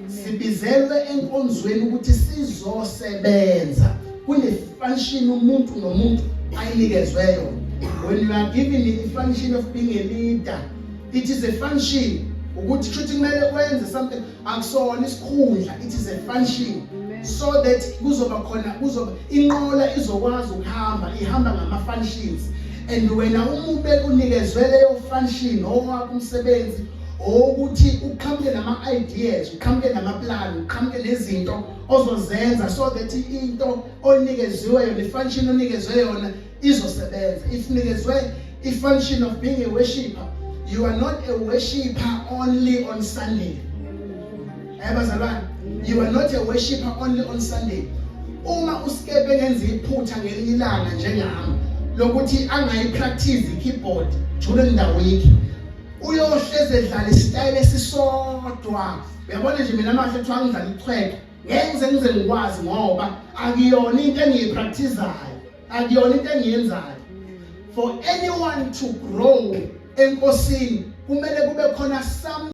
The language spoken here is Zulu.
Sibizelwe enkonzweni ukuthi sizosebenza. Kune function umuntu nomuntu ayinikezwe yona. When you are given the function of being a leader, it is a function ukuthi kushuthi kumele wenze something. Akusona isikhundla, it is a function so that kuzoba khona, kuzoba inqola izokwazi ukuhamba, ihamba ngama functions. And wena uma ube unikezwe leyo function, owakho umsebenzi ukuthi uqhamuke nama ideas, uqhamuke nama plan, uqhamuke nezinto ozozenza so that into onikeziwe yona, i-function onikezwe yona izosebenza. If nikezwe i-function of being a worshipper, you are not a worshipper only on Sunday. Bazalwane, you are not a worshipper only on Sunday. Uma uSkepe ngenza iphutha ngelinye ilanga njengami lokuthi angayi-practice i-keyboard during the week, uyohleze edlala isitayile esisodwa. Uyabona nje mina mahle kuthiwa ngidlala ichweke, ngenze ngize ngikwazi, ngoba akuyona into engiyipracticeayo, akuyona into engiyenzayo. For anyone to grow enkosini, kumele kube khona some